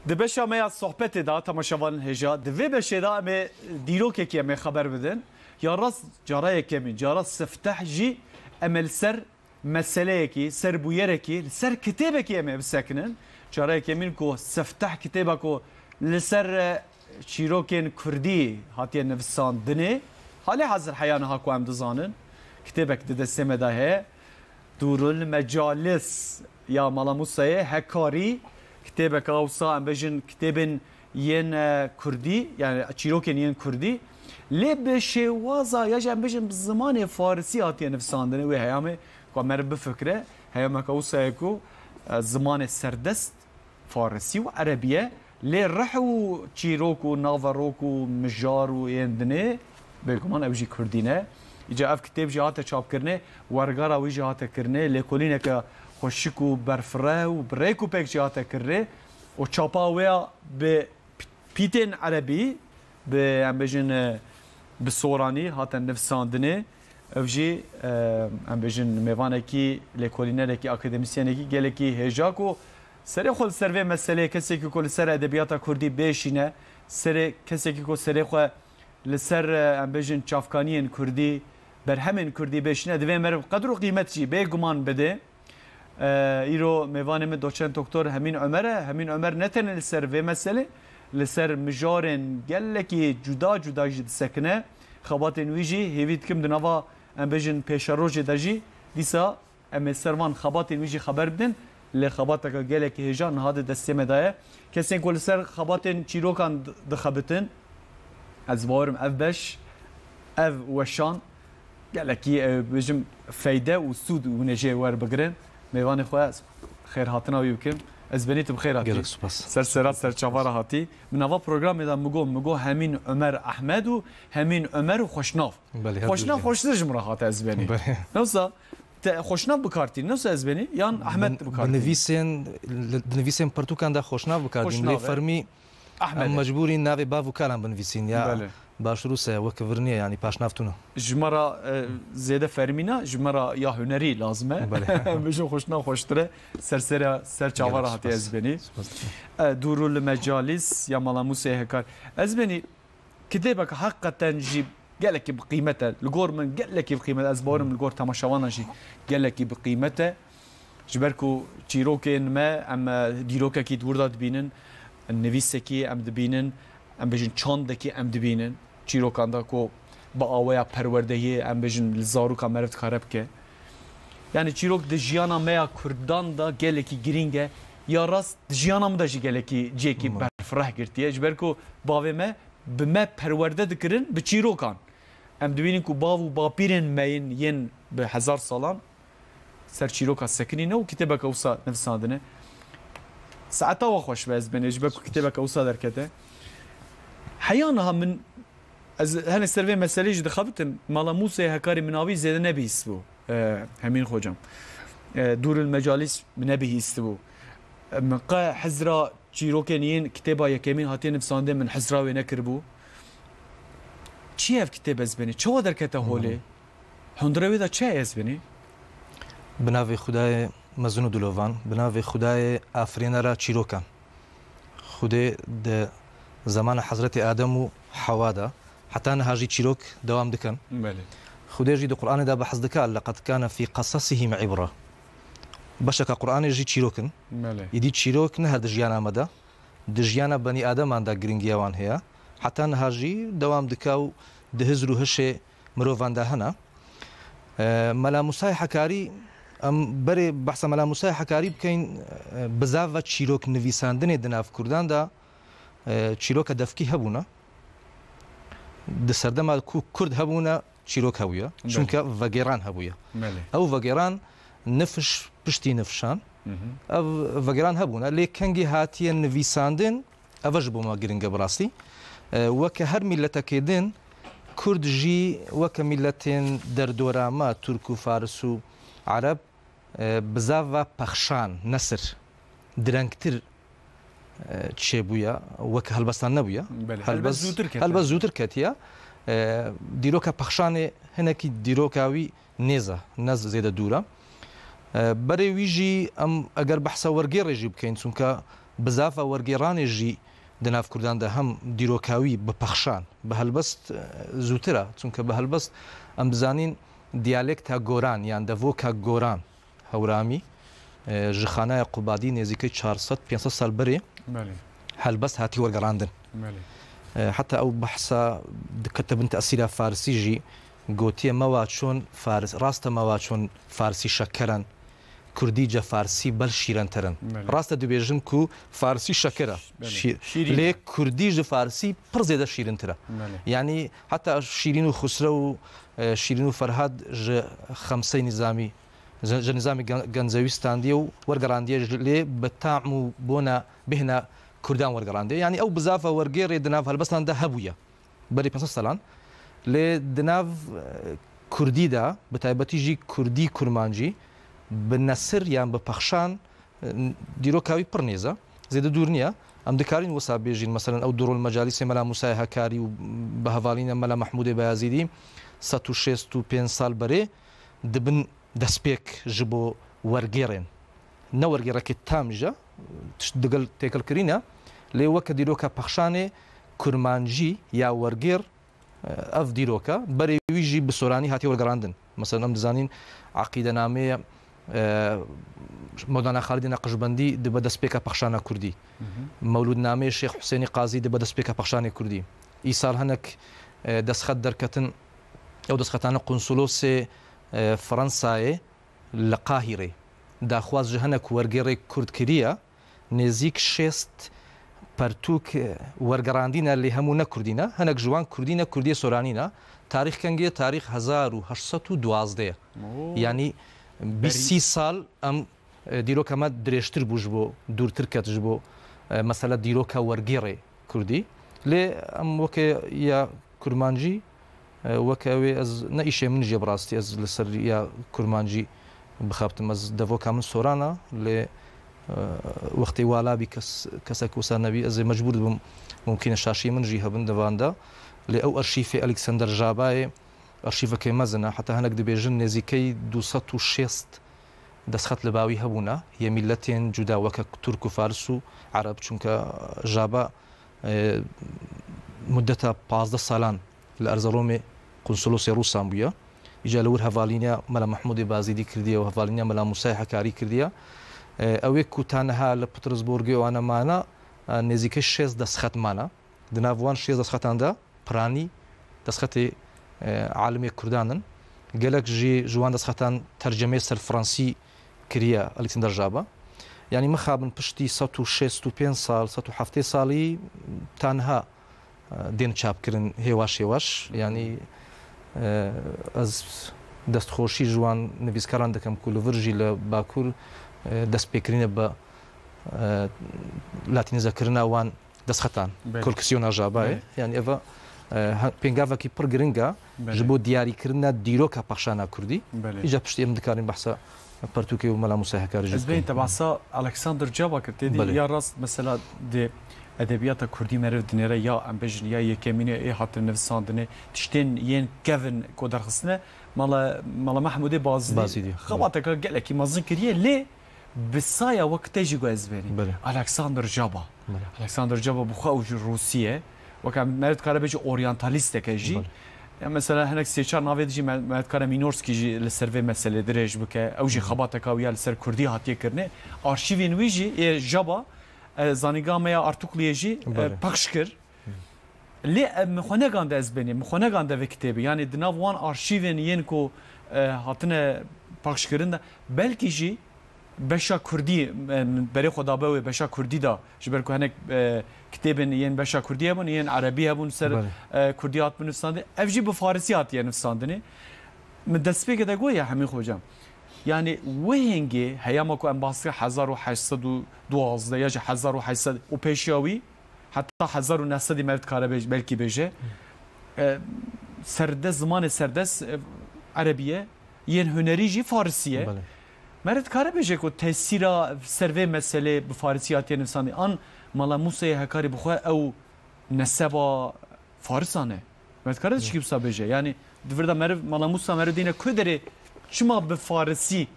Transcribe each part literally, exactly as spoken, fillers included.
Di beşa me ya sohbetê de, temaşevanên hêja, di vê beşê de em ê dîrokekî em ê xeber bidin. Ya rast cara yekemîn, cara sifteh jî em ê li ser meseleyekî, ser bûyerekî, li ser kitêbekî em ê bisekinin. Cara yekemîn ku sifteh kitêba ku li ser, e, çîrokên kurdî hatiye nivisandinê. Halê hazir heya niha ku em dizanin, kitêbek di destê me de heye. Dûrul Mecalis ya Mala Mûsayê Hekarî, kitêbeke wisa em bêjin kitêbên yên, e, kurdî, yani çîrokên yên kurdî, lê bi şêwaza ya jî em bêjin bi zimanê farisî hatiye nivisandinê. Wê heyamê ku meriv bifikire, heyameke wisa ye ku, e, zimanê serdest farisî û erebî ye, lê rih û çîrok û naverok û mijar û yên dinê, bêguman ew jî kurdî ne. Îca ev kitêb jî hate çapkirinê, wergara wî jî hate kirinê, lêkolîneke xweşik û berfireh û bi rêk û pêk jî hate kirinê û çapa wê ya bi pîtên erebî, bi, em bêjin, e, bi soranî hate nivisandinê. Ev jî, e, em bêjin, mêvanekî, lêkolînerekî, akademîsyenekî gelekî hêja ku serê xwe li ser vê meseleyê, kesekî ku li ser edebiyata kurdî bêşîne, serê, kesekî ku serê xwe li ser, e, em bêjin, çavkaniyên kurdî, berhemên kurdî bêşîne, divê meriv qedr û qîmet jî bêguman bide. E, îro mêvanê min doçent doktor Hemîn Omer e. Hemîn Omer ne tenê li ser vê meselê, li ser mijarên gelekî cuda cuda jî disekine. Xebatên wî jî hêvî dikim di nava, em bêjin, pêşerojê de jî dîsa em ê ser van xebatên wî jî xeber bidin. Lê xebateke gelekî hêja niha di destê me de ye. Kesên ku li ser xebatên çîrokan di-, dixebitin, ez bawerim ev beş, ev weşan gelekî, e, bêjim, feyde û sûd hûn ê jê werbigirin. Mêvanê xwe ez xêrhatina wî bikim. Ezbenî, tu bi xêr hatî. Gelek spas. Ser sera, ser çava re hatî. Min nava programê de min got, min got Hemîn Omer Ehmed û Hemîn Omer û Xweşnav. Belê, her Xweşnav dû jî. Xweştir ji min re hate, Ezbenî. Belê. Ne wisa, te Xweşnav bi kar tî, ne wisa, Ezbenî? Yan Ehmed bi kar tî? Bi nivîsên, li, di nivîsên pirtûkan de Xweşnav bi kar tî. Xweşnav, lê e. Fermî Ehmed em e. Mecbûrî navê bav û kalan binivîsîn ya. Belê. Başrûs e, wek vir niye, yanî paşnav tune. Ji me re, e, zêde fermî ne, ji me re ya hunerî lazim e. Belê. Em bêjin Xweşnav xweştir e. Ser sera, ser çava re hatiye, Ezbenî. Gelek spas. Spas. E, Dûrul Mecalîs ya Mala Mûsê Hekar. Ezbenî, kitêbeke heqeten jî gelekî bi qîmet e. Li gor min gelekî bi qîmet e. Ez bawerim li gor temaşevanan jî gelekî bi qîmet e. Ji ber ku çîrokên me, em, e, dîrokekî di wir de dibînin, nivîsekî em dibînin, em bêjin çandekî em dibînin. Çîrokan de ku bi aweya perwerdehiyê, em bêjin, li zaroka meriv dikare bike. Yani çîrok di jiyana me ya Kurdan de gelekî girîng e. Ya rast di jiyana min de jî gelekî cihekî Hmm. berfireh girtiye. Ji ber ku bavê me bi me perwerde dikirin bi çîrokan. Em dibînin ku bav û bapîrên me yên, yên bi hezar salan ser çîroka sekinîne û kitêbeke wisa nivisandine. Saeta we xweş be, Ezbenî, ji ber ku kitêbeke wisa derkete. Heya niha min, ez henê ser vê meselê jî dixebitim, Mala Mûsê Hekarî min avî zêde nebihîstibû, e, Hemîn Xocam. E, Dûrul Mecalîs min nebihîstibû. E, min qe hizra çîrokên yên kitêba yekemîn hatiye nivisandin min hizra wê nekiribû. Çi ye ev kitêb, Ezbenî? Çawa derkete holê? Hmm. Hundirê wê de çi ye, Ezbenî? Bi navê Xwedayê mezin û dilovan, bi navê Xwedayê afirînera çîrokan. Xwedê di zemana Hezretê Adem û Hewa de heta niha jî çîrok dewam dikin. Belê. Xwedê jî di Qur'anê de behs dike, "Leqed kane fî qesesihim ibra." Beşeke Qur'anê jî çîrok in. Belê. Îdî çîrok ne her di jiyana me de, di jiyana benî ademan de girîngiya wan heye. Heta niha jî dewam dike û di hizr û hişê mirovan de hene. E, Mela Musayê Hekarî, em berê behsa Mela Musayê Hekarî bikeyn, e, bizava çîrok nivîsandinê di nav Kurdan de, e, çîroka devkî hebûne. Di serdema ku Kurd hebûne, çîrok hebûye. Belê. Çunke vegêran hebûye. Belê. Ew vegêran nifiş piştî nifşan. Hı hı. Ev vegêran hebûne. Lê kengî hatiye nivîsandin, ev ji bo me giring e bi rastî. E, weke her mîletekê din, Kurd jî weke mîletên derdora me, Tirk û Faris û Ereb, e, bizava pexşan, nesir, direngtir, e, çêbûye, wek helbestan nebûye. Belê, helbest, helbest zûtir ketiye. Helbest zûtir ketiye. E, dîroka pexşanê hinekî dîroka wî nêz e, ne zêde dûr e. E, berê wî jî em eger behsa wergêrê jî bikeyn, çunke Bi zafa wergêranê jî di nav Kurdan de hem dîroka wî bi pexşan, bi helbest, e, zûtir e. Çunke bi helbest em dizanîn diyalekta goran yan devoka goran Hewramî, e, ji Xanaya Qubadî nêzîkî çar sed pênc sed sal berê Belê. helbest hatî wergerandin. Belê. E, heta ew behsa dikete bin tesîra Farsî jî gotiye me wa çon Fars, rast e me wa çon Farsî şeker in, Kurdî ce Farsî bel şîrentir in. Belê. Rast e dibêjin ku Farsî şeker e. Belê. Şî-, Şîrîn lê e. Kurdî ji Farsî pir zêde şîrintir e. Belê. Yanî heta Şîrîn û Xusrew û, e, Şîrîn û Ferhad ji Xemsey Nizamî, ji, ji Nizamî Gen-, Genzewi standiye û wergerandiye ji lê bi tam û bona bêhna Kurdan wergerandiye. Yanî ew bizafa wergêrê di nav helbestan de hebûye. Berî pênc sed salan. Lê di nav, e, Kurdî de, bi taybetî jî Kurdî Kurmancî, bi nesir yan bi pexşan, e, dîroka wî pir nêz e. Zêde dûr niye. Em dikarin wisa bêjin, meselen ew Durul Mecalîsê Mela Musayê Hekarî û bi hevalîna Mela Mehmûdê Beyazîdî sed û şêst û pênc sal berê di bin destpêk ji bo wergêrên. Ne wergêrekê tam jî, tişt digel têkilkirî ne, lê weke dîroka pexşanê kurmancî ya wergêr, e, ev dîroka, berê wî jî bi soranî hatiye wergerandin. Mesela em dizanîn Eqîdenameyê, e, Mewlana Xalidê Neqşbendî dibe destpêka pexşana kurdî. Hı hı. Mewlûdnameyê Şêx Husênî Qazî dibe destpêka pexşanê kurdî. Îsal hinek, e, destxet derketin, ew destxetane qunsulosê, e, Fransayê li Qahîrê daxwaz ji hinek wergêrê kurd kiriye, nêzîk şêst pertûk, e, wergerandîne, lê hemû ne kurdî ne. Hinek ji wan kurdî ne, kurdiyê soranî ne. Tarîx kengê, tarîx hezar û heşt sed û duwazdeh. Oo. Yanî bîst sî sal em, e, dîroka me dirêjtir bû ji bo, dûrtir ket ji bo, e, mesela dîroka wergêrê kurdî. Lê em weke ya kurmancî, e, weke ew ê ez ne îşê min jî ye bi rastî ez li ser ya kurmancî bixebtim. Ez devoka min soran e, lê, e, wextê wala bî kes, kesek wisa nebî, ez ê mecbûr dibim, mumkîn e şaşî min jî hebin di van de. Lê ew arşîfê Alexander Jabayê arşîvekê mezin e. Heta hinek dibêjin nêzîkey du sed û şêst destxet li ba wî hebûne, yê mîletên cuda weke Tirk û Fars û Ereb, çunke Jaba, e, muddeta pazdeh salan li Erzeromê konsolosê Rûsan bûye. Îca li wir hevalîniya Mela Mehmûdê Bazîdî kirdiye û hevalîniya Mela Mûsayê Hekarî kirdiye. E, ew ê ku ta niha li Petersburgê wana mane, e, nêzîkê şêst destxet mane. Di nav wan şêst destxetan de piranî destxetê, e, alimê Kurdan in. Gelek jî ji wan destxetan tercemeyê ser fransî kiriye Alexander Jaba. Yanî mixabin piştî sed û şêst û pênc sal, sed û heftê salî ta niha, e, dên çapkirin hêwaş hêwaş. Yanî, e, ez destxweşî ji wan nivîskaran dikim ku li vir jî li Bakur, e, destpêkirîne bi, e, latînîzekirina wan destxetan, Belê. Kolksiyona Jabayê. Belê. Yanî eva, e, ha-, pêngavekî pir giring e Belê. Ji bo diyarîkirina dîroka pexşana kurdî. Belê. Îca piştî em dikarin behsa pertûkê û Mela Mûsa Hekarî jî Ez bêyî bikin. Te behsa Alexander Caba kir. Têdî Belê. Ya rast mesela di edebiyata kurdî meriv dinêre ya em bêjin ya yekemînê ê hatin nivîsandinê tiştên yên kevin ku derxistine Mala, Mala Mehmûdê Bazîdî Bazîdî. Xebateka gelekî mezin kiriye lê bi saya wek te jî ku ez bênî. Belê. Alexander Caba. Belê. Alexander Caba bi xwe ew ji Rûsî ye. Weke meriv dikare bêje oryantalîstek e jî. Belê. Ya mesela hinek sê çar navê dijî me, me dikare Mînorskî jî li ser vê meselê dirêj bike. Ew jî Hı. xebateka wî ya li ser kurdî hatiye kirinê. Arşîvên wî jî ê Jaba, e, zanîngeha me ya Artukliyê jî, e, Belê. pexş kir. Lê, e, min xwe negande ez bênî, min xwe negande vê kitêbê. Yanî di nav wan arşîvên yên ku, e, hatine pexşkirin de, belkî jî beşa kurdî, e, min berê xwe dabe wê beşa kurdî de, ji ber ku hinek, e, kitêbên yên beşa kurdî hebûn, yên erebî hebûn ser, Belê. e, kurdî hatibû nivîsandin. Ev jî bi farisî hatiye nivîsandinê. Min destpêkê de got ya Hemî Xoca. Yanî wê hêngê heyama ku em bahs kir hezar û heşt sed û duwazdeh ya jî hezar û heşt sed û pêşiya wî heta hezar û neh sedî meriv dikare bêj-, belkî bêje. E, serde-, zimanê serdest, e, erebî ye, yên hunerî jî farisî ye. Belê. Meriv dikare bêje ku tesîra ser vê meselê bi farisî hatiye nivîsandin. An Mala Mûseyê Hekarî bi xwe ew neseba farisan e. Meriv dikare tişkî wisa bêje. Yanî di vir de meriv, Mala Mûsa meriv dîne ku derê çima bi farisî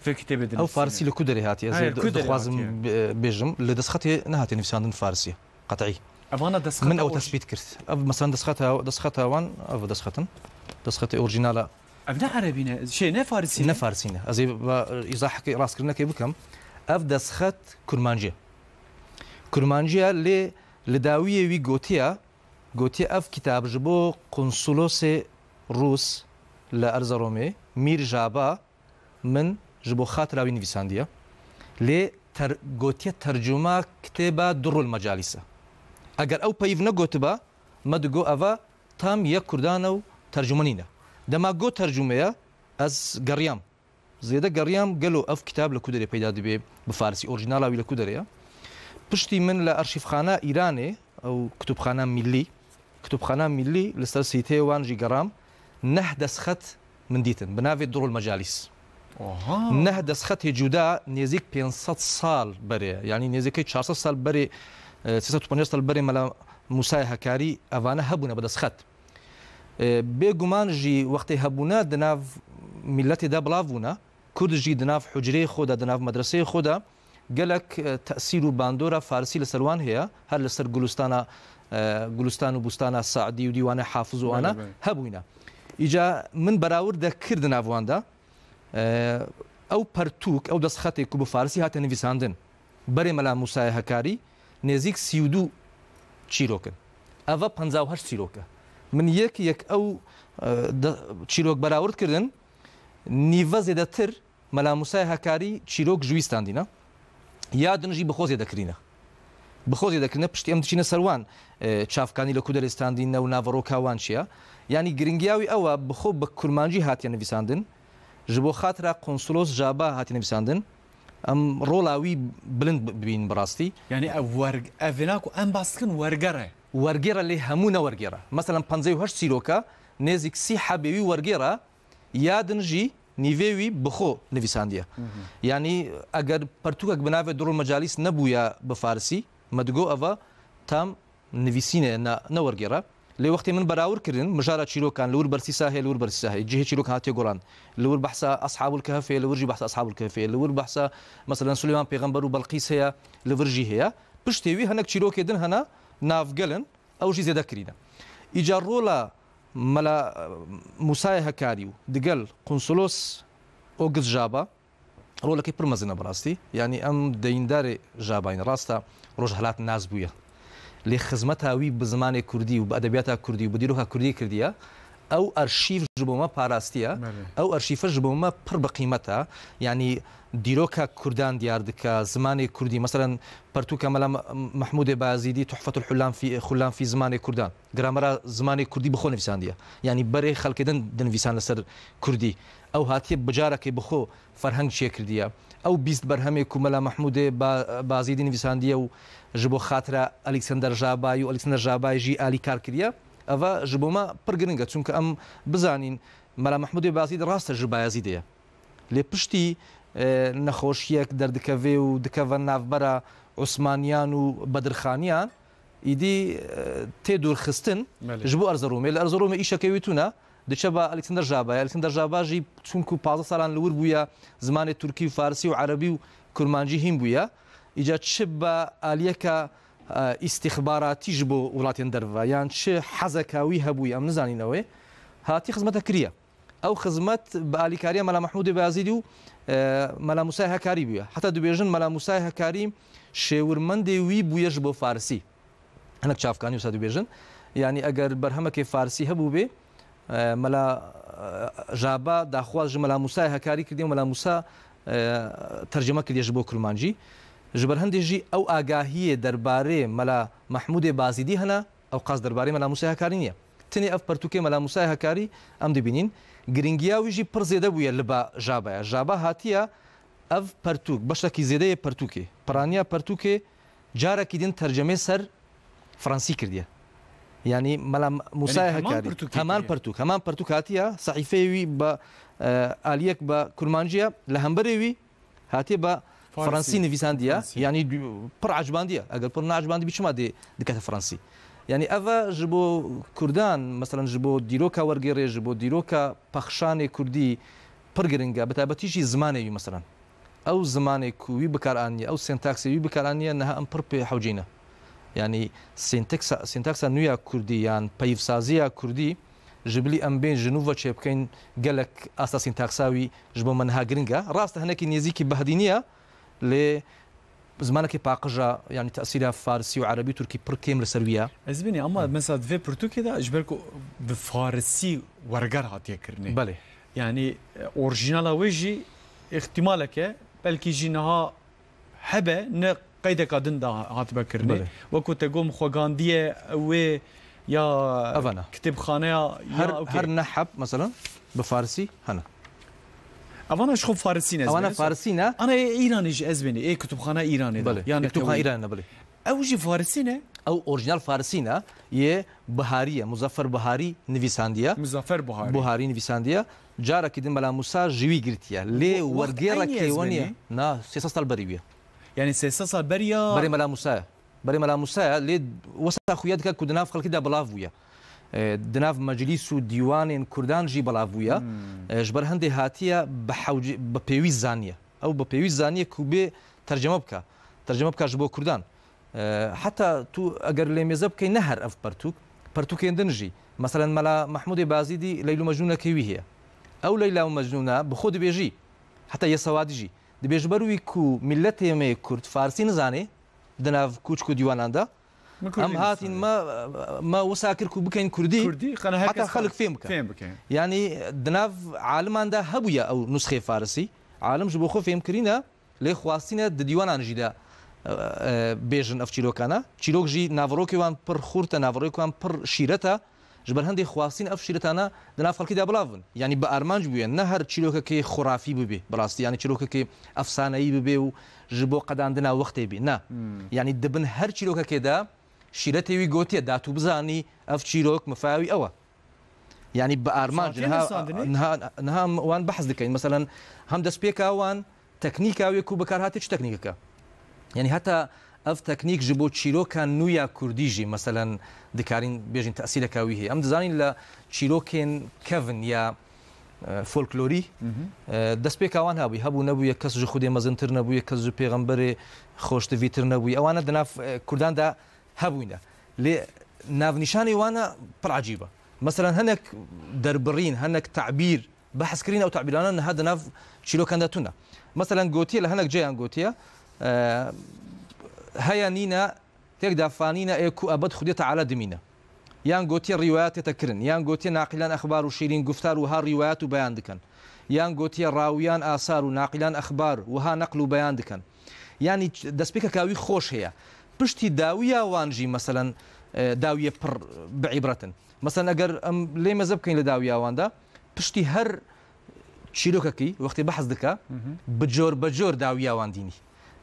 Fir kitêbê dinivîsîne. Ew farisî li ku derê hatiye? Ez Hayır, ê ku derê dixwazim hatiye? bi-, bêjim. Li destxetê nehatiye nivîsandin farisî. Qet'î. Evana destxeta Min ew o tespît kir. Ev, mesela destxeta, destxeta wan, ev destxetin. Destxetê orjinala Ev ne erebî ne, şey, ne farisî ne? Ne farisî ne. Ez ê va-, îzahekê rastkirinekê bikim. Ev destxet kurmancî ye. Kurmancî ye, lê li dawiyê wî gotiye, gotiye ev kitab ji bo konsulosê Rûs li Erzeromê, Mîr Jaba, min ji bo xatira wî nivîsandiye. Lê ter-, gotiye tercuma kitêba Durrul Mecalîs e. Eger ew peyv negotiba, me digo eva tam yek Kurdan e û tercuma nîne. Dema got tercume ye, ez geriyam. Zêde geriyam, gelo ev kitab li ku derê peyda dibe, bi farisî, orjinala wî li ku derê ye. Piştî min li arşîvxana Îranê, ew kutubxana millî, kutubxana millî li ser sîteyê wan jî geram, neh destxet min dîtin, bi navê Durul Mecalîs. Oha! Neh destxetê cuda nêzîk pênc sed sal berê, yanî nêzîkî çar sed sal berê, e, sê sed û pencaş sal berê Mela Mûsayê Hekarî evane hebûne bi destxet. E, bêguman jî wextê hebûne di nav miletê de bilav bûne. Kurd jî di nav hucreyê xwe de, di nav medreseyê xwe de gelek, e, tesîr û bandora farisî li ser wan heye. Her li ser gulistana, e, gulistan û bûstana Saidî û dîwanê Hafiz û ana Belê, belê. hebûyne. Îca min berawir de kir di nav wan de. E, ew pertûk, ew destxetê ku bi farisî hate nivîsandin, berê Mela Mûsayê Hekarî nêzîk sî û du çîrok in. Eva penca û heşt çîrok e. Min yek yek ew, e, de, çîrok berawird kirin, nîve zêdetir Mela Mûsayê Hekarî çîrok ji wî standîne. Ya din jî bi xwe zêde kirîne. Bi xwe zêde kirine, piştî em diçîne ser wan, e, çavkanî li ku derê standîne û naveroka wan çi ye. Yanî giringiya wî ew e, bi xwe bi kurmancî hatiye nivîsandin. Ji bo xatira konsolos Jaba hatiye nivîsandin. Em rola wî bilind bi-, bibînin bi rastî. Yanî ev werg-, ev vêna ku em bas dikin werger e. Werger e lê hemû ne werger e. Meselen, pêncî û heşt çîroka, nêzîk sî hebê wî werger e, ya din jî nîvê wî bi xwe nivîsandiye. Hı hı. Yanî eger pertûkek bi navê Durul Mecalîs nebûya bi farisî, me digo eva tam nivîsîne, ne, ne werger e. Lê wextê min berawir kirin, mijara çîrokan li wir bersîsa heye, li wir bersîsa heye, cihê çîrokan hatiye goran. Li wir behsa Eshabul Kehf heye, li wir jî behsa Eshabul Kehf heye, li wir behsa, meselen, Suleyman Pêxember û Belqîs heye, li vir jî heye. Piştê wî hinek çîrokê din hene navgel in, ew jî zêde kirîne. Îca rola Mela, e, Mûsayê Hekarî û digel konsolos Oguz Jaba, rolekî pir mezin e bi rastî. Yanî em deyîndarê Jabayîn. Rast e, Rojhelat nas bûye. Lê xizmeta wî bi zimanê kurdî û bi edebiyata kurdî û bi dîroka kurdî kirdiye. Ew arşîv ji bo me parastiye. Belê. Ew arşîfe ji bo me pir bi qîmet e. Yanî dîroka kurdan diyar dike, zimanê kurdî. Meselen, pertûka Mela Me-, Mehmûdê Bayezîdî, Tuhfetul Hullan fî, Xullan fî Zimanê Kurdan. Gramera zimanê kurdî bi xwe nivîsandiye. Yanî berê xelkê din dinivîsan li ser kurdî. Ew hatiye bi carekê bi xwe ferheng çêkirdiye. Ew bîst berhemê ku Mela Mehmûdê Ba-, Bazîdî nivîsandiye û ji bo xatira Alexander Jabayî û Alexander Jabayî jî alîkar kiriye. Eva ji bo me pir giring e, çunke em bizanîn Mela Mehmûdê Bazîdî rast e ji Bayezîdê ye. Lê piştî, e, nexweşiyek derdikeve û dikeve navbera Osmaniyan û Bedirxaniyan, îdî, e, tê dûrxistin Belê. ji bo Erzeromê. Li Erzeromê îşekê wî tune, diçe ba Alexander Jabaya. Alexander Jaba jî çunku pazdeh salan li wir bûye, zimanê tirkî û farisî û erebî û kurmancî hîn bûye. Îca çi ba aliyeke, e, îstîxbaratî ji bo welatên derve, yan çi hezeka wî hebûye, em nizanîne wê, hatî xizmete kiriye. Ew xizmet bi alîkariya Mela Mehmûdê Bayezîdî û, e, Mela Mûsayê Hekarî bûye. Heta dibêjin Mela Mûsayê Hekarî şêwirmendê wî bûye ji bo farisî. Hinek çavkanî wisa dibêjin. Yanî eger berhemekê farisî hebûbê, e, Mela, e, Jaba daxwaz ji Mela Mûsayê Hekarî kirdiye û Mela Mûsa, e, tercime kiriye ji bo kurmancî. Ji ber hindê jî ew agahiyê derbarê Mela Mehmûdê Bazîdî hene, ew qas derbarê Mela Mûsayê Hekarî niye. Tenê ev pertûkê Mela Mûsayê Hekarî em dibînîn. Giringiya wî jî pir zêde bûye li ba Jabaya. Jaba hatiye ev pertûk, beşekî zêde yê pertûkê, piraniya pertûkê carekî din tercemê ser fransî kirdiye. Yanî Mela Mûsayê Hekarî. Yanî heman pertûkê Heman kiriye. pertûk, heman pertûk hatiye, sehîfeyê wî bi, e, aliyek bi kurmancî ye, li hemberê wî hatiye bi Farisî. fransî nivîsandiye. Farisî. Yanî du-, pir ecbandiye. Eger pir neecbandî bî, çima dê dikete fransî? Yanî ev e ji bo kurdan, meselen ji bo dîroka wergêrê, ji bo dîroka pexşanê kurdî, pir giring e, bi taybetî jî zimanê wî, meselan. Ew zimanê ku wî bikar aniye, ew sentaksê wî bikar aniye, niha em pir pê hewcî ne. Yanî sentaksa, sentaksa nû ya kurdî yan peyivsaziya kurdî ji bilî em bên ji nû ve çêbikeyn, gelek asta sentaksa wî ji bo me niha giring e. Rast e, hinekî nêzîkî behdînî ye, lê zimanekî paqij e, yanî tesîra farisî û erebî û tirkî pir kêm li ser wî ye. Ez bînî, ama mesela di vê pirtûkê de ji ber ku bi farisî werger hatiye kirinê. Belê. Yanî, e, orjînala wê jî îhtimaleke, belkî jî niha hebe, ne qeydeka din de hatibe kirinê. Belê. Wekû te got, xwegandiye wê ya Evana. kitêbxaneya ya, Her, okey. her ne heb, mesela, bi farisî hene. Evana ji xwe farisî ne, ez Evana bênim. farisî ne. Ana ê Îranê jî ez bênî, ê kutubxana Îranê de. Belê, Yan ê kutubxana netewî. Îranê ne, belê. Ew jî farisî ne? Ew orjînal farisî ne, yê Biharî ye, Muzaffer Biharî nivîsandiye. Muzaffer Biharî. Biharî nivîsandiye. Carekî din Mela Musa ji wî girtiye. Lê Wa-, wext wergêrekê eynî ez wenî ye. bênî? Na, sê sed sal berî wî ye. Yanî sê sed sal berî ya Berê Mela Musa ye. Berê Mela Musa ye, lê wisa xuya dike ku di nav xelkî de belav bûye. E, di nav meclîs û dîwanên kurdan jî belav bûye. Hmm. E, ji ber hindê hatiye bi hewcî-, bi pêwîst zaniye. Ew bi pêwîst zaniye ku bê terceme bike. Terceme bike ji bo kurdan. E, heta tu eger lêmêze bikey, ne her ev pertûk, pertûkên din jî. Meselen Mela Mehmûdê Bazîdî Leyl û Mecnûnekê wî heye. Ew Leyla û Mecnûna bi xwe dibêjî. Heta Yesewadî jî. Dibê ji ber wî ku miletê me kurd farsî nizanê, di nav kûçik û dîwanan de, Min kurdî em hatîn nizanê. me, me wisa kir ku bikeyn kurdî, Kurdî, xana her heta kes xelk fêm bike. fêm bike. Yanî di nav aliman de hebûye ew nusxê farisî. Alim ji bo xwe fêm kirîne, lê xwastîne di dîwanan jî de, e, e, bêjin ev çîrokana. Çîrok jî naverokê wan pir xurt e, naverokê wan pir şîret e. Ji ber hindê xwastîn ev şîretana di nav xelkî de bilav bin. Yanî bi armanc bûye. Ne her çîrokekê xurafî bibe, bi rastî. Yanî çîrokekê efsaneyî bibe û ji bo qedandina wextê bî. Ne. Hmm. Yanî di bin her çîrokekê de şîretê wî gotiye, da tu bizanî ev çîrok mifaya wî ew e. Yanî bi armanc Fatihê niha, nivîsandinê? niha, niha em wan behs dikeyn. Meselen hem destpêka wan teknîka wê ku bikar hatiye çi teknîkeke? Yanî heta ev teknîk ji bo çîroka nû ya kurdî jî, meselen, dikarîn bêjin tesîreka wî heye. Em dizanin li çîrokên kevin ya, e, folklorî, Hı hı. e, destpêka wan hebû. Hebû nebûye, kes ji Xwedê mezintir nebûye, kes ji pêxemberê xweştivîtir nebûye. Ewana di nav, e, kurdan de hebûne. Lê navnîşanê wana pir ecîb e. Meselen hinek derbirîn, hinek tabîr, behs kirîn, ew tabîrana niha di nav çîrokan de tune. Meselen gotiye, li hinek ceyan gotiye, e, heye nîne, têk de fanîne ê ku ebed Xwedê Teala dimîne. Yan gotiye rîwayat tête kirin, yan gotiye naqilan exbar û şîrîn guftar wiha rîwayat û beyan dikin. Yan gotiye rawiyan asar û naqilan exbar wiha neql û beyan dikin. Yanî ç-, destpêkeka wî xweş heye. Piştî dawiya wan jî, meselen, e, dawiyê pir bi îbret in. Meselen, eger em lê meze bikeyn li dawiya wan de, piştî her çîrokekî wextê behs dike, Hı hı. bi cor be cor dawiya wan dînî.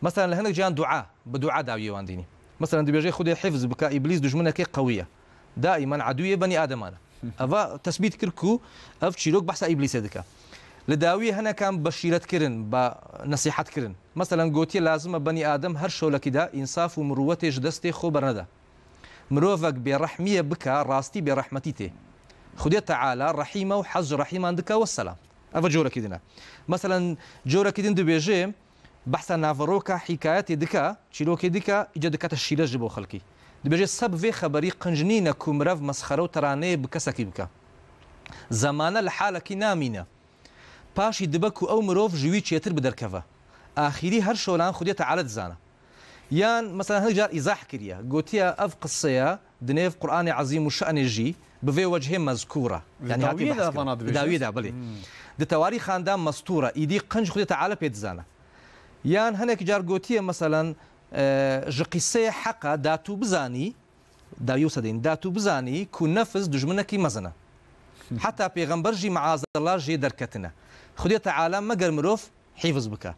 Meselen, li hinek ciyan dua, bi dua dawiyê wan dînî. Meselen, dibêje Xwedê hifz bike, Îblîs dijminekê qewî ye. Daîman edûyê benî Ademan e. Hı hı. Eva tesbît kir ku ev çîrok behsa Îblîsê dike. Li dawiyê hinekan be şîret kirin, be nesîhet kirin. Meselen, gotiye lazim e benî Adem her şolekî de însaf û mirûwetê ji destê xwe bernede. Mirovek bêrehmiyê bike, rastî bêrehmetî tê. Xwedê Teala rehîm e û hez ji rehîman dike, wesselam. Ev corekî din e. Meselen, corekî din dibêje, behsa naveroka hîkayetê dike, çîrokê dike, îca dikete şîret ji bo xelkî. Dibêje, se bi vê xeberî qinc nîne ku mirev mesxere û teraneyê bi kesekî bike. Zemane li halekî namîne. Paşî dibe ku ew mirov ji wî çêtir bi derkeve. Axîrî her şolan Xwedê Teala dizane. Yan, mesela, hinek car îzah kiriye. Gotiye, ev qisseya di nêv Qur'anê Ezîm û Şenê jî bi vê wecihê mezkûr e. Di Yanî dawiyê hatî de behs vana kirin. Di dibêje? dawiyê de, belê. Hmm. Di tewarîxan de mestûr e. Îdî qinc Xwedê Teala pê dizane. Yan hinek car gotiye, meselen, e, ji qîseyê heq e, da tu bizanî, dawiyê wisa deyîn, da tu bizanî ku nefs dijminekî mezin e. Heta pêxember jî, meazallah, jê derketine. Xwedê Teala meger mirov hîfiz bike.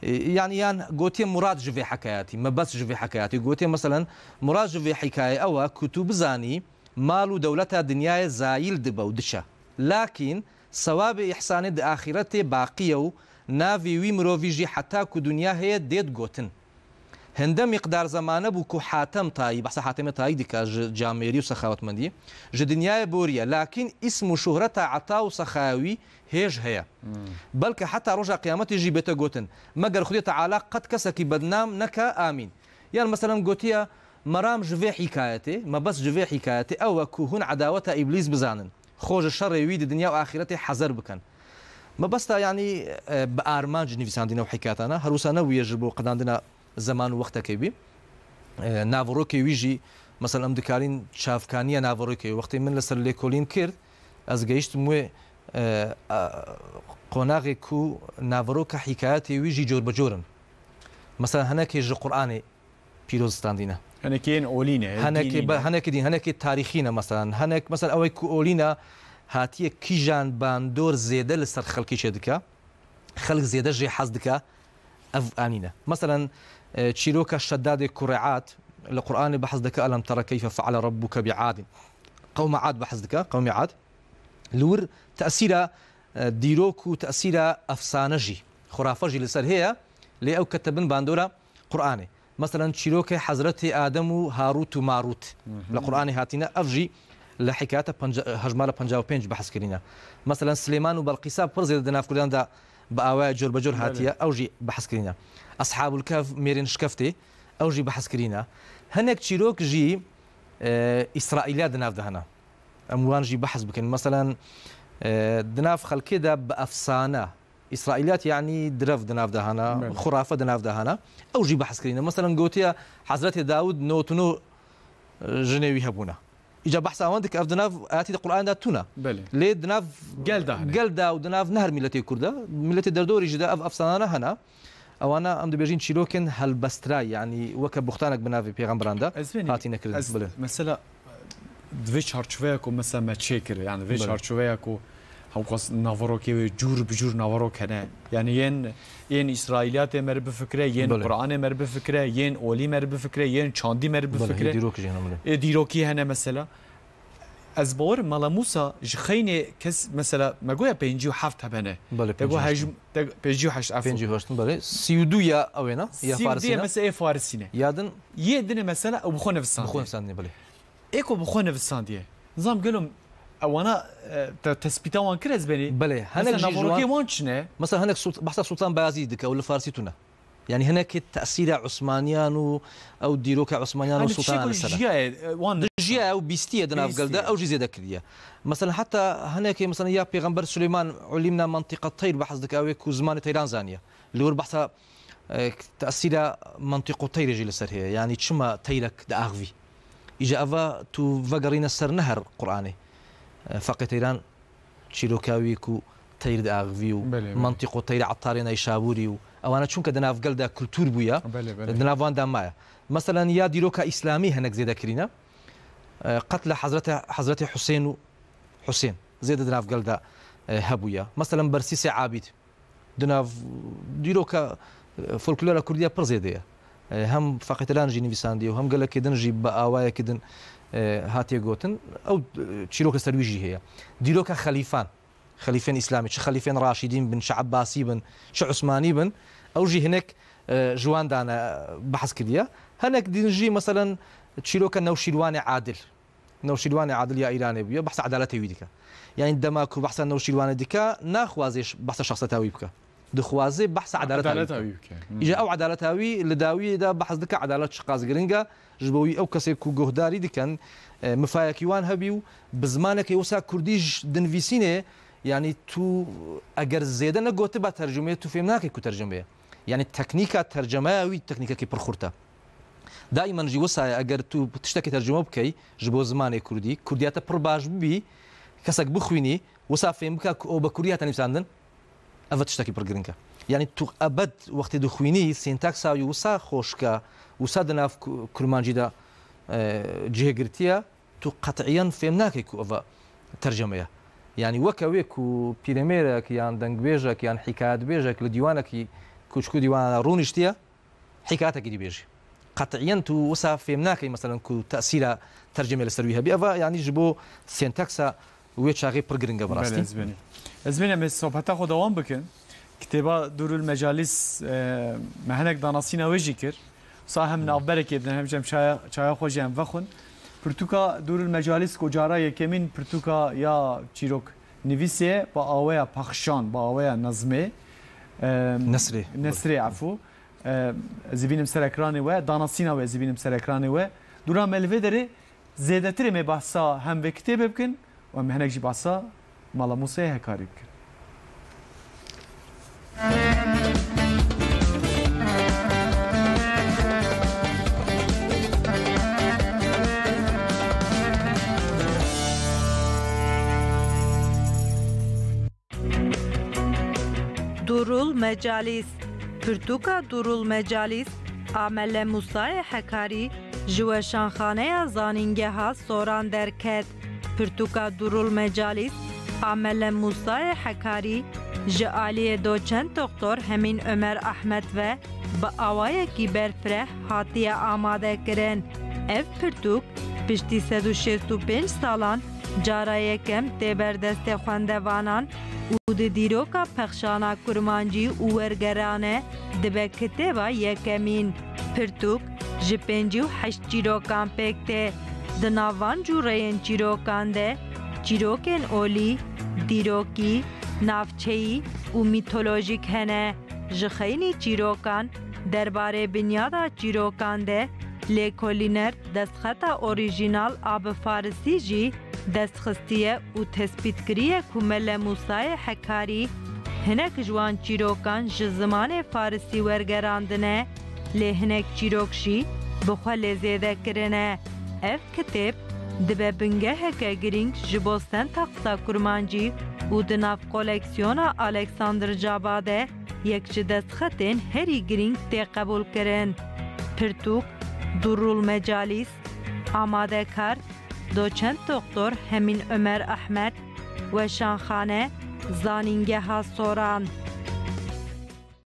E, yanî yan gotiye murad ji vê hekayetî, mebest ji vê hekayetî. Gotiye, meselen, murad ji vê hikayê ew e ku tu bizanî mal û dewleta dinyayê zayîl dibe û diçe. Lakîn sewabê îhsanê di axîretê baqî ye û navê wî mirovî jî heta ku dinya heye dê digotin. Hinde miqdar zemane bû ku Hatem Tayî, behsa Hatemê Tayî dike ji camêrî û sexawetmendiyê, ji dinyayê boriye. Lakîn îsm û şuhreta eta û sexawî hêj heye. Belke heta roja qiyametê jî bête gotin, meger Xwedê Teala qet kesekî bednam neke, amîn. Yan meselen gotiye, meram ji vê hîkayetê, mebest ji vê hîkayetê ew e ku hûn edaweta Îblîs bizanin. Xwe ji şerê wî di dinya û axîretê hezer bikin. Mebesta, yanî, e, bi armanc nivîsandine ew hîkayetana, her wisa nebûye ji bo qedandina zeman û wextekê bî. E, naverokê wî jî, mesela, em dikarîn çavkaniya naverokê. Wextê min li ser lêkolîn kir, ez gehiştim wê, e, e, qonaxê ku naveroka hîkayetê wî jî cor bi cor in. Mesela, hinekê ji Qur'anê pîroz standîne. Hinekê yên olî ne, Hinekê dînî be-, ne. Hinekê dîn, hinekê tarîxî ne, mesela. Hinek, mesela, ew ê ku olî ne, hatiye kîjan bandor zêde li ser xelkê çêdike, xelk zêde jê hez dike, ev anîne. Mesela, e, çîroka Şeddadê Kurê Ad, li Qur'anê behs dike, "Elem tere keyfe feale rabbuke bi Adin." Qewma Ad behs dike, qewmê Ad. Li wir tesîra, e, dîrok û tesîra efsane jî, xurafe jî li ser heye, lê ew kete bin bandora Qur'anê. Meselen, çîrokê Hezretê Adem û Harût û Marût li Qur'anê hatîne, ev jî li hikayeta penca-, hejmara penca û pênc behs kirîne. Meselen, Silêman û Belqîsa pir zêde di nav Kurdan de bi awaya cor be cor Belê. hatiye, ew jî behs kirîne. Eshabul Kehf, mêrên şikeftê, ew jî behs kirîne. Hinek çîrok jî, e, Îsraîliya di nav de hene. Em wan jî behs bikin. Meselen, e, di nav xelkê de bi efsane, Îsraîliyat, yanî direv di nav de hene, Belê. xurafe di nav de hene. Ew jî behs kirîne. Meselen, gotiye Hezretê Dawud nod û nod, e, jinê wî hebûne. Îca behsa wan dike, ev di nav ayetî di Qur'an de tune. Belê. Lê di nav Gel de hene. gel de û di nav ne her miletê Kurd de, miletê derdorî jî de ev efsanane hene. Ewana em dibêjin çîrokên helbestray, yanî weke buxtanek bi navê pêxemberan de Ez benî, hatine kirin. ez Belê. mesela, di vê çarçoveya ku mesela me çêkir, yani vê Belê. çarçoveya ku hewqas naverokê wê cûr bi cûr naverok hene. Yani yên, yên Îsraîliyatê me re bifikire, yên Belê. Qur'anê me re bifikire, yên olî me re bifikire, yên çandî me re Belê, bifikire. hê dîrok jî hene, belê. Ê dîrokî hene mesela. Ez bawerim mala Mûsa ji xeynê kes mesela me goya pêncî û heft hebene. Belê, Te go pêncî û heşt. hej-, te pêncî û heşt, efû. Pêncî û heşt, belê. Sî û du ya ew ê ne? Ya Sî û du Farisî ya ne? mesela ê Farisî ne. Ya din Yê din ê mesela ew bi xwe bi xwe nivisandiye. nivisandiye, belê. Ê ku bi xwe nivisandiye. Nizam gelo ewana, e, te-, tespîta wan kir ez benî. Belê, Mesela hinek jî ji naverokê wan, wan çi ne? Mesela hinek Sult-, behsa Sultan Bayezîd dike, ew li Farsî tune. Yani hinekî tesîra Osmaniyan û ew dîroka Osmaniyan û Hani Sultanan tiştek li ser e. jiyaye, e, wan Di jiyaye û bîstiye di nav gel de, Bîstiye. ew jî zêde kiriye. Mesela heta hinekî, mesela ya Pêxember Suleyman, "Ulimna mantiqa teyr" behs dike, ew ê ku zimanê teyran zaniye. Li wir behsa, e, tesîra mantiqo teyrê jî li ser heye. Yani çima teyrek diaxivî? Îca eva tu vegerîne ser ne her Qur'anê. E, Feqê Teyran çîroka wî ku teyr diaxivî û Belê, belê. mantîqo teyr Ettarê Neşabûrî û ewana çunke di nav gel de kultûr bûye, Belê, belê. di nav wan de maye. Meselen ya dîroka îslamî hinek zêde kirîne. E, qetla Hezrete, Hezretê Husên û Husên zêde di nav gel de, e, hebûye. Meselen Bersîsê Abîd di nav dîroka, e, folklora kurdî ya pir zêde ye. E, hem Feqê Teyran jî nivîsandiye û hem gelekê din jî bi awayekî din, e, hatiye gotin. Ew, e, çîroka ser wî jî heye. Dîroka xelîfan, xelîfên îslamî, çi xelîfên raşîdîn bin, çi ebbasî bin, çi usmanî bin, ew jî hinek, e, ji wan dane behs kiriye. Hinek din jî, meselen, çîroka Newşîrwanê Adil. Newşîrwanê Adil ya Îranê bûye, behsa edaletê wî dike. Yani dema ku behsa Newşîrwanê dike, naxwaze ş-, behsa şexseta wî bike. Dixwaze behsa edaleta wî Edaleta bike. wî bike. Hmm. Îja ew edaleta wî li dawiyê de behs dike, edalet çiqas giring e, ji bo wî ew kesê ku guhdarî dikin, e, mifayekî wan hebî û bi zimanekê wisa kurdî ji dinivîsînê, yanî tu eger zêde negotiba tercumeyê, tu fêm nakî ku tercume ye. Yanî teknîka tercemeya wî teknîkekî pir xurt e. Daimen jî wisa ye, eger tu tiştekî tercume bikey ji bo zimanê kurdî, kurdiyete pir baş bibî, kesek bixwînî, wisa fêm bike ku ew bi kurdî hate nivîsandin, ev tiştekî pir giring e. Yanî tu ebed wextê dixwînî, sintaksa wî wisa xweşik e, wisa di nav ku-, kurmancî de, e, cihê girtiye, tu qet'iyen fêm nakey ku ev terceme ye. Yanî weke wê ku pîremêrek yan dengbêjek yan hikayetbêjek li dîwanekî ku çikû dîwana rûniştiye, hikayetekî dibêjî. Qet'iyen tu wisa fêm nakey, meselen, ku tesîra tercemê li ser wî hebî. Eva, yanî ji bo sentaksa wê çaxê pir giring e bi Belê, rastî. ez benî. Ez benî, em ê sohbeta xwe dewam bikin. Kitêba Durul Mecalis, e, me hinek danasîna wê jî kir. Sa hem navberekê bidin, hem jî em çaya, çaya xwe jî em vexwin. Pirtûka Dûrul Mecalîs ku cara yekemîn pirtûka ya çîrok nivîsê ye, bi aweya pexşan, bi aweya nezmê, e, Nesrê. Nesrê, efû. E, ez ê bînim ser ekranê we, danasîna we ez ê bînim ser ekranê we. Dûra me li vê derê zêdetirê me behsa hem vê kitêbê bikin û em hinek jî behsa Mala Mûsayê Hekarî bikin. Durul Mecalîs. Pirtûka Durul Mecalîs a Mele Mûsayê Hekarî ji Weşanxaneya Zanîngeha Soran derket. Pirtûka Durul Mecalîs a Mele Mûsayê Hekarî ji aliyê doçent doktor Hemîn Ömer Ahmet ve bi awayekî berfireh hatiye amadekirin. Ev pirtûk piştî sed û şêst û pênc salan cara yekem tê ber destê xwendevanan û di dîroka pexşana kurmancî û wergerane dibe kitêba yekemîn. Pirtûk ji pêncî û heşt çîrokan pêk tê. Di nav van cûreyên çîrokan de çîrokên olî, dîrokî, navçeyî û mîtolojîk hene. Ji xeynî çîrokan derbarê binyada çîrokan de lêkolîner destxeta orîjînal a bi farisî jî dest xistiye û tespît kiriye ku Mele Mûsayê Hekarî hinek ji wan çîrokan ji zimanê farisî wergerandine, lê hinek çîrok jî bi xwe lê zêde kirine. Ev kitêb dibe bingeheke girîng ji bo Senta Qisa Kurmancî û di nav koleksiyona Alexander Caba de yek ji destxetên herî girîng tê qebûlkirin. Pirtûk, Durrul Mecalîs, amadekar, doçent doktor Hemîn Ömer Ahmet, Weşanxane, Zanîngeha Soran.